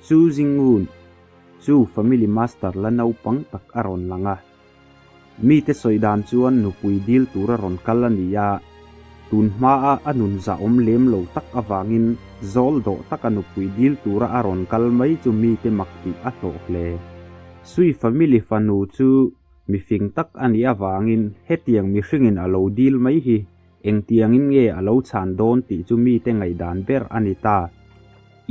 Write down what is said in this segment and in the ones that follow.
Chu Zingun chu family master la naupang tak a rawn lang a. Mite sawi dan chuan nupui dil tura rawn kal a ni a, tun hmaa a nun zahawm lem lo tak avangin zawl dawh taka nupui dil tura a rawn kal mai chu mite mak tih a hlawh hle. Sui family fanu chu mifing tak a nih avangin hetiang mihringin a lo dil mai hi Engtiangin nge a lo chhan dawn tih chu mite ngaihdan ber a ni ta.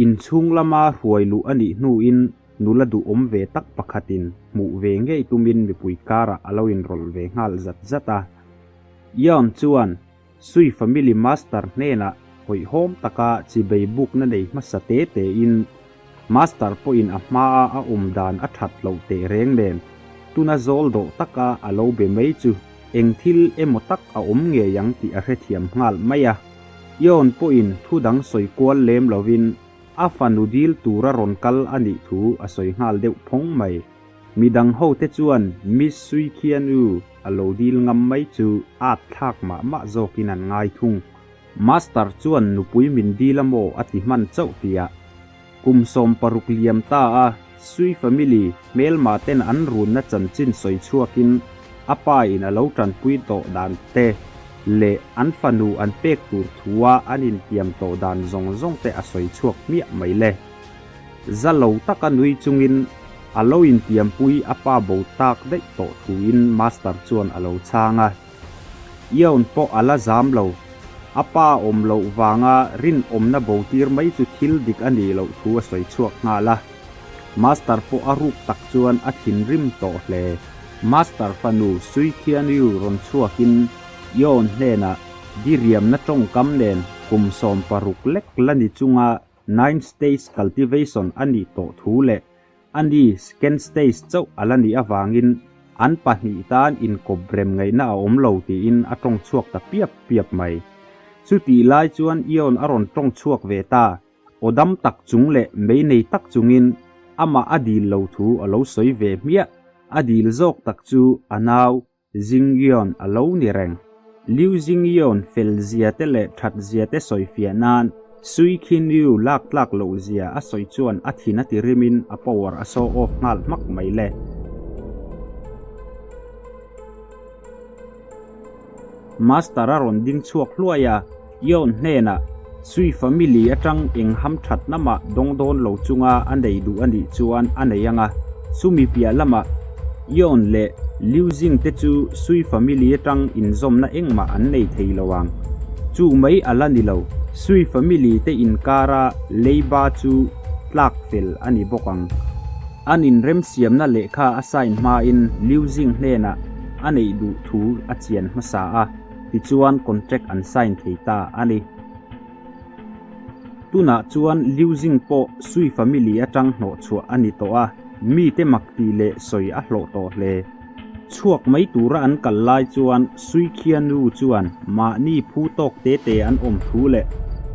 Inchhung lama hruai luh a nih hnuin nula duhawm ve tak pakhatin hmuh ve ngei tumin mipui karah a lo inrawlh ve nghal zat zat a. Yeon chuan Sui family master hnenah hawihhawm taka chibei bukna nei hmasa te tein Master pawhin a hmaa a awm dan a that loh teh reng nen, tuna zawl dawh taka a lo be mai chu eng thil emaw tak a awm ngei ang tih a hrethiam nghal mai a. Yeon pawhin thu dang sawi kual lem lovin a fanu dil tura rawn kal a nih thu a sawi nghal deuh phawng mai. Midang hote chuan Miss Sui Khian U a lo dil ngam mai chu at thlak mah mah zawkin an ngai thung. Master chuan nupui min dil a maw a ti hman chauh tia. Kum 16 liam ta a Sui family hmelma ten an runna chanchin sawi chhuakin a pa in a lo tanpui tawh dan te leh an fanu an pek tur thua an intiam tawh dan zawng zawng te a sawi chhuak hmiah mai le. Za lo taka nui chungin a lo intiampui a pa bo tak daih tawh thuin Master chuan a lo chhang a. Yeon pawh a la zam lo. A pa awm loh vanga rinawmna bo tir mai chu thil dik a nih loh thu a sawi chhuak nghal a. Master pawh a ruk tak chuan a thinrim tawh hle. Master fanu Sui Khian Yu rawn chhuakin Yeon hnenah diriamna tawngkam nen kum 16 lek la ni chunga Nine Stage Cultivation a nih tawh thu leh A ni, second stage chauh a la nih avangin an pahnih tan inkawp rem ngaihna a awm lo tiin a tawng chhuak ta piap piap mai. Chutih lai chuan Ion a rawn tawng chhuak ve ta, aw dam tak chung leh mei nei tak chungin amah a dil lo thu a lo sawi ve hmiah. A dil zawk tak chu a nau Jingyeon a lo ni reng. Liu Jingyeon fel zia te leh that zia te sawi fiah nan Sui Khin Yu lak tlak loh zia a sawi chuan a thin a ti rimin a power a show off nghal hmak mai le. Master a rawn ding chhuak hluai a, Yeon hnenah Sui family atang eng ham that lamah dawng dawn lo chunga a nei duh a nih chuan a nei ang a, chumi piah lamah Yeon leh Liu Jing te chu Sui family atang inzawmna engmah an nei thei lo ang. Chu mai a la ni lo, Sui family te inkara leiba chu tlak fel a ni bawk ang. An inremsiamna lehkha a sign hmain Liu Jing hnenah a neih duh thu a chian hmasa a. Tichuan contract an sign thei ta a ni. Tunah chuan Liu Jing pawh Sui family atang hnawh chhuah a ni tawh a, mite mak tih leh sawi a hlawh tawh hle. Chhuak mai tura an kal lai chuan Sui Khianu chuan mahni phu tawk te te an awm thu leh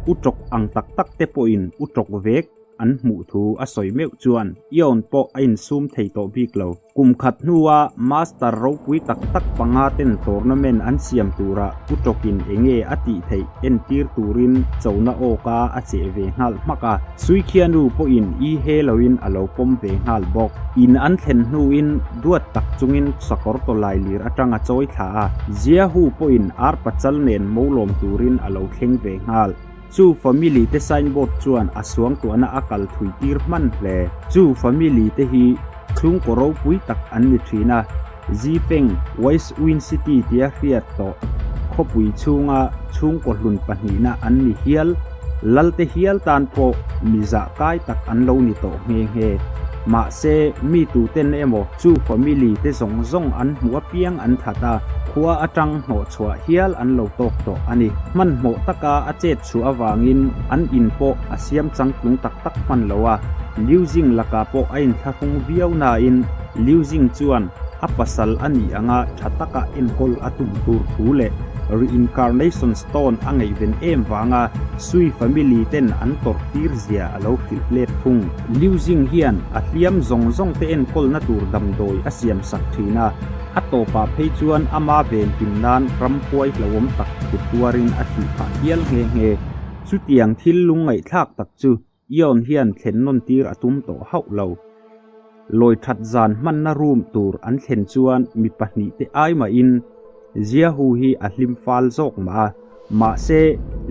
u tawk ang tak tak te pawhin u tawk vek an hmuh thu a sawi meuh chuan Yeon pawh a insum thei tawh bik lo. Kum khat hnua Master ropui tak tak panga ten tournament an siam turah Pu Tawkin enge a tih theih entir turin chona awka a cheh ve nghal hmak a. Suikhianu pawhin i he loin a lo pawm ve nghal bawk. In an thlen hnuin duat tak chungin sakawr tawlai lir atang a chawi thla a. Jiahu pawhin ar pachal nen molawm turin a lo thleng ve nghal. Chu family te signboard chuan a suangtuahna a kal thui tir hman hle. Chu family te hi chhungkaw ropui tak an ni thin a, Zipeng, West Win City tia hriat tawh khawpui chhunga chhungkaw hlun pahnihna an ni hial. Lalte hial tan pawh mi zah kai tak an lo ni tawh nghe nghe. Mahse, mi tuten emaw chu family te zawng zawng an hmuh apiang an that a, khua atang hnawh chhuah hial an lo tawk tawh a ni. Hmanhmawh taka a chet chhuah avangin an in pawh a siam changtlung tak tak hman lo a, Liu Jing lakah pawh a inthlahrung viau nain Liu Jing chuan a pasal a nih anga tha taka enkawl a tum tur thu leh Reincarnation Stone a ngaihven em vanga Sui family ten an tawrh tir zia a lo hrilh let thung. Liu Jing hian a hliam zawng zawng te enkawlna tur damdawi a siam sak thin a. A tawpah phei chuan ama venhim nan ramhuai hlauhawm tak kut tuarin a thih phah hial nghe nghe. Chutiang thil lungngaihthlak tak chu Yeon hian thlen nawn tir a tum tawh hauh lo. Lawi that zan hmanna room tur an thlen chuan mi pahnihte ai mahin Jiahu hi a hlim fal zawk mah a, mahse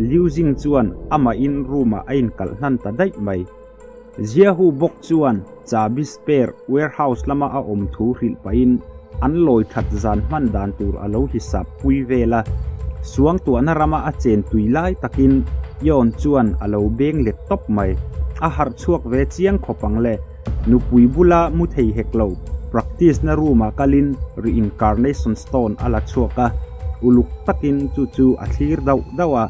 Liu Jing chuan amahin room-ah a inkalh hnan ta daih mai. Jiahu bawk chuan chabi spare warehouse lama a awm thu hrilh pahin an lawi that zan hman dan tur a lo hisap pui vel a. Suangtuahna rama a chen tui lai takin Yeon chuan a lo beng let tawp mai. A harh chhuak ve chiang khawp ang le. Nupui bula mu thei hek lo, practice na room ah kalin reincarnation stone a la chhuak a, uluk takin chu chu a thlir dauh dauh a.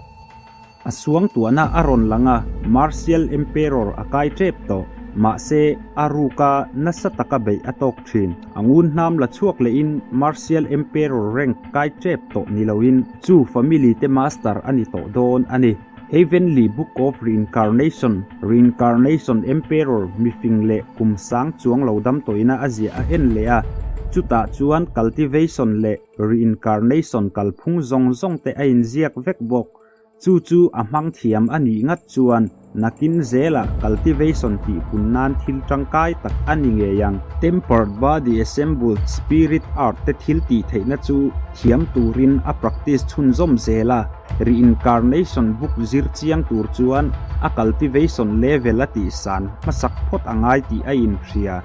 A suangtuahna a rawn lang a, Martial Emperor a kai tep tawh. Mahse, a ruka nasa taka beih a tawk thin. A ngun hnam la chhuak lehin Martial Emperor rank kai tep tawh ni loin chu family te master a ni tawh dawn a ni. Heavenly Book of Reincarnation, Reincarnation Emperor mifing leh kum sang chuang lo dam tawhina a ziah a en leh a, chutah chuan cultivation leh reincarnation kalphung zawng zawng te a inziak vek bawk. Chu chu a hmang thiam a nih ngat chuan nakin zelah cultivation tih pun nan thil tangkai tak a ni ngei ang. Tempered Body Assembled Spirit Art te thil tih theihna chu thiam turin a practice chhunzawm zel a. Reincarnation book zir chiang tur chuan a cultivation level a tihsan hmasak phawt a ngai tih a inhria.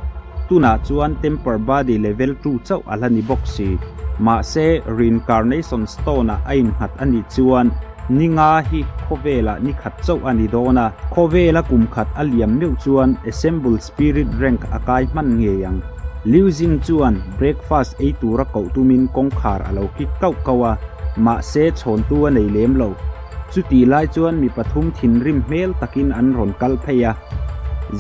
Tunah chuan temper body level two chauh a la ni bawk si. Mahse, reincarnation stone-ah a innghat a nih chuan ni nga hi khawvelah ni khat chauh a ni dawn a, khawvela kum khat a liam meuh chuan assemble spirit rank a kai hman ngei ang. Liu Jing chuan breakfast ei tura koh tumin kawngkhar a lo kik kauh kauh a. Mahse, chhawntu a nei lem lo. Chutih lai chuan mi pathum thinrim hmel takin an rawn kal phei a.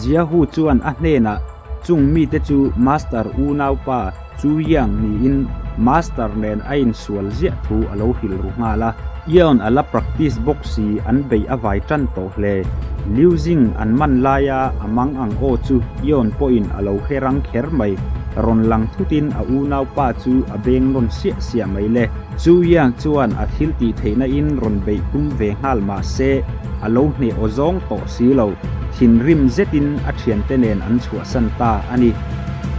Jiahu chuan a hnenah, Chung mite chu Master unaupa Chu Yang niin Master nen a insual ziah thu a lo hrilh ru nghal a. Yeon a la practice bawk si an beih a vai tan tawh hle. Liu Jing an man laia a mang ang aw chu Yeon pawhin a lo hre rang kher mai. Rawn lang thutin a unaupa chu a beng nawn siah siah mai le. Chu Yang chuan a thil tih theihna in rawn beih tum ve nghal mah se, a lo hneh aw zawng tawh si lo. Thinrim zetin a thiante nen an chhuahsan ta a ni.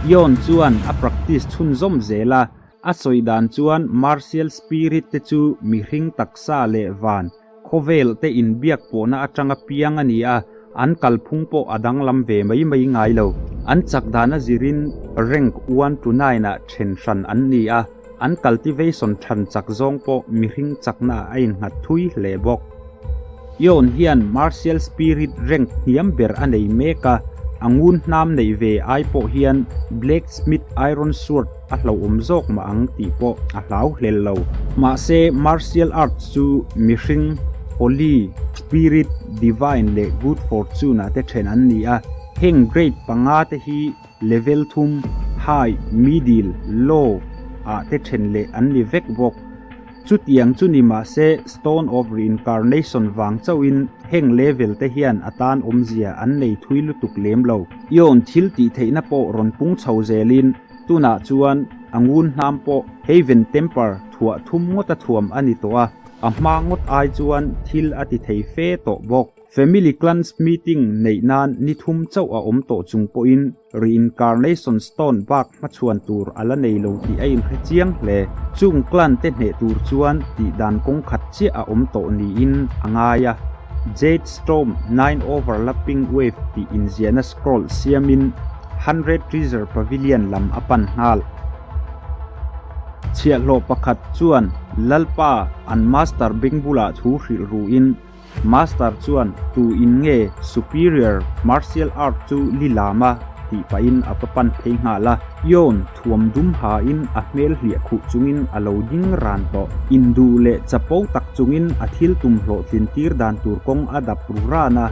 Yeon chuan a practice chhunzawm zel a, a sawi dan chuan martial spirit te chu mihring taksa leh van, Khawvel te inbiak pawhna atanga piang a ni a, an kalphung pawh a danglam ve mai mai ngai lo. An chak dan a zirin rank one to nine ah then hran an ni a, an cultivation than chak zawng pawh mihring chakna ah a innghat thui hle bawk. Yeon hian martial spirit rank hniam ber a nei mek a, a ngun hnam neih ve ai pawh hian blacksmith iron sword a hlauhawm zawk mah ang tih pawh a hlau hlel lo. Mahse, martial arts chu mihring, holy, spirit, divine leh good fortune ah te then an ni a, heng grade panga te hi level thum, high, middle, low, ah te then leh an ni vek bawk. Chutiang chu ni mahse Stone of Reincarnation vang chauhin heng level te hian a tan awmzia an nei thui lutuk lem lo. Ion thil tih theihna pawh rawn pung chho zelin tunah chuan a ngun hnam pawh Haven Temper thuah thum ngawta thuam a ni tawh a, a hma ngawt ai chuan thil a ti thei fe tawh bawk. Family Clans meeting neih nan ni thum chauh a awm tawh chung pawhin Reincarnation Stone bak hmachhuan tur a la nei lo tih a inhre chiang hle. Chung clan te hneh tur chuan tih dan kawng khat chiah a awm tawh niin a ngai a. Jade Storm Nine Overlapping Wave tih inziahna scroll siamin Hundred Treasure Pavilion lam a pan nghal. Chhiahhlawh pakhat chuan Lalpa an master beng bulah thu hrilh ruin, Master chuan tu in nge Superior Martial Art chu li lam a tih pahin a va pan phei nghal a. Yeon thuam dum hain a hmel hliah khuh chungin a lo ding ran tawh. Induh leh chapo tak chungin a thil tum hlawhtlin tir dan tur kawng a dap ru ran a.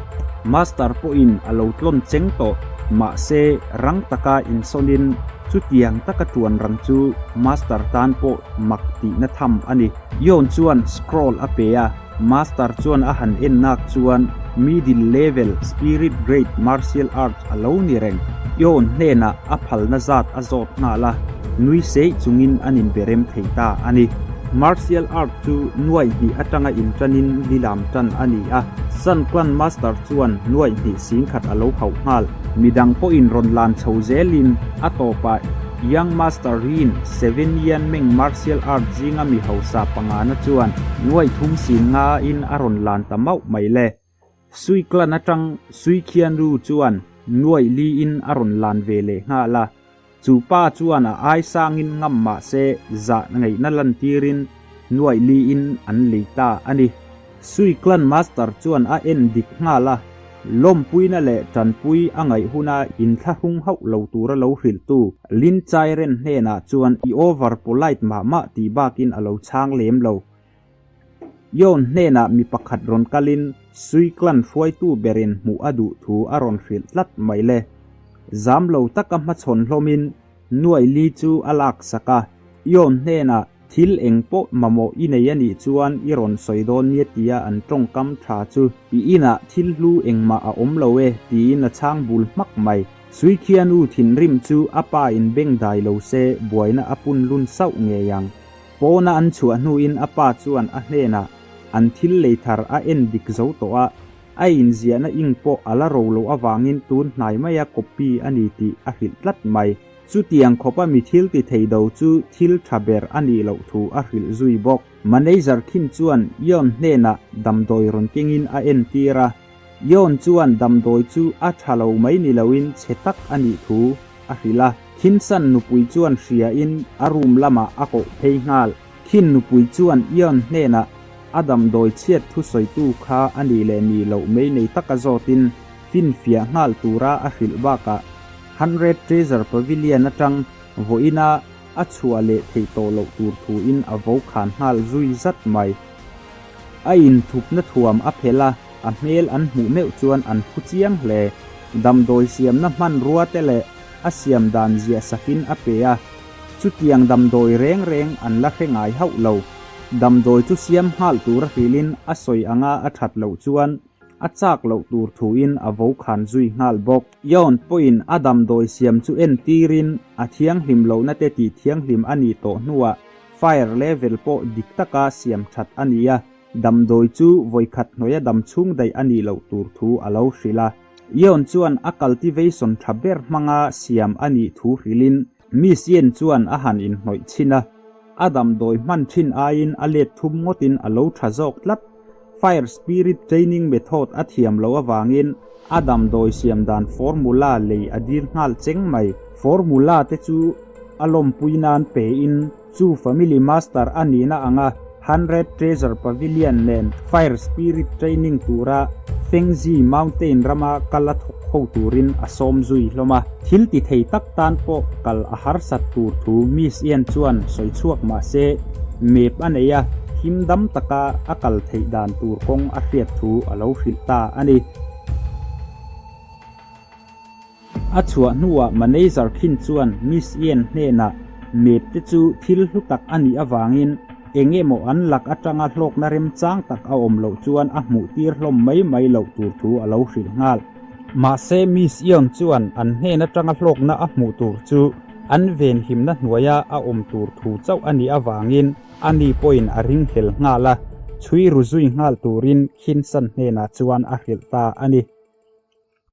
Master pawhin a lo tlawn cheng tawh. Mahse, rang taka insawnin chutiang taka tuan rang chu Master tan pawh mak tihna tham a ni. Yeon chuan scroll a pe a. Master chuan a han en nak chuan middle level spirit grade martial arts a lo ni reng. Yeon hnenah a phalna zat a zawt nghal a, nui seih chungin an inbe rem thei ta a ni. Martial Art chu nuai hnih atanga inṭanin lilam ṭan a ni a, Sun Clan Master chuan nuai hnih 10,000 a lo hauh nghal. Midang pawhin rawn lan chho zelin a tawpah Young Master Rin Seven Yan Meng Martial Art zinga mi hausa pangana chuan nuai thum sin ngain a rawn lan ta mauh mai le. Sui Clan atang Sui Khian Ru chuan nuai liin a rawn lan ve leh nghal a. Chu pa chuan a ai sangin ngam mah se zah ngaihna lantirin nuaih liin an lei ta a ni. Sui Clan Master chuan a en dik nghal a, lawmpuina leh tanpui a ngaih huna inthlahrung hauh lo tura lo hrilhtu Lin Chairen hnenah chuan i over polite mah mah tih bakin a lo chhang lem lo. Yon hnenah mi pakhat rawn kalin Sui Clan hruaitu berin hmuh a duh thu a rawn hrilh tlat mai le. Zam lo taka hmachhawn hlawmin nuai li chu a lak sak a, Yon hnenah thil eng pawh mamawh i nei a nih chuan i rawn sawi dawn nia tia an tawngkam tha chu i inah thil hlu engmah a awm lo e tiin a chhang bul hmak mai. Sui khianu thinrim chu a pa in beng dai lo se buaina a pun lun sauh ngei ang. Pawna an chhuah hnuin a pa chuan a hnenah an thil lei thar a en dik zo tawh a, a inziahna ing pawh a la ro loh avangin tun hnai maia copy a ni tih a hrilh tlat mai. Chutiang khawpa mi thil ti thei do chu thil tha ber a nih loh thu a hrilh zui bawk. Manager khin chuan Yeon hnenah damdawi rawn kengin a entir a, Yeon chuan damdawi chu a tha lo mai ni loin chhe tak a nih thu a hrilh a. Khinsan nupui chuan hriain a room lamah a koh phei nghal. Khin nupui chuan Yeon hnenah a damdawi chhiat thusawitu kha a nih leh nih loh mei nei taka zawtin finfiah nghal tura a hrilh bakah Hundred Treasure Pavilion atang vawiina a chhuah leh theih tawh loh tur thuin a vo khan nghal zui zat mai. A inthupna thuam a phelh a, a hmel an hmuh meuh chuan an phu chiang hle. Damdawi siamna hmanrua te leh a siam dan ziah sakin a pe a, chutiang damdawi reng reng an la hre ngai hauh lo. Damdawi chu siam nghal tura hrilhin a sawi anga a that loh chuan a chak loh tur thuin a vo khan zui nghal bawk. Yeon pawhin a damdawi siam chu entirin a thianghlim lohna te tih thianghlim a nih tawh hnuah Fire level pawh dik taka siam that a ni a, damdawi chu vawikhat hnuaia dam chhung daih a nih loh tur thu a lo hrilh a. Yeon chuan a cultivation tha ber hmanga siam a nih thu hrilhin Miss Yen chuan a han inhnawih chhin a, a damdawi hman thin aiin a let thum ngawtin a lo tha zawk tlat. Fire Spirit Training Method a thiam loh avangin a damdawi siam dan formula lei a dil nghal cheng mai. Formula te chu a lawmpui nan pein chu Family Master a nihna anga Hundred Treasure Pavilion nen Fire Spirit Training tura Fengzi Mountain rama kal a thawk ho turin a sawm zui hlawm a. Thil ti thei tak tan pawh kal a harsat tur thu Miss Ian chuan sawi chhuak mah se, map a nei a, him dam taka a kal theih dan tur kawng a hriat thu a lo hrilh ta a ni. A chhuah hnuah manager khin chuan Miss Ian hnenah map te chu thil hlu tak a nih avangin eng emaw an lak atanga hlawkna remchang tak a awm loh chuan a hmuh tir hlawm mai mai loh tur thu a lo hrilh nghal. Mahse Miss Yeon chuan an hnen atanga hlawkna a hmuh tur chu an venhimna hnuaia a awm tur thu chauh a nih avangin ani pawhin a ringhlel nghal a, chhui ru zui nghal turin Khinsan hnenah chuan a hrilh ta a ni.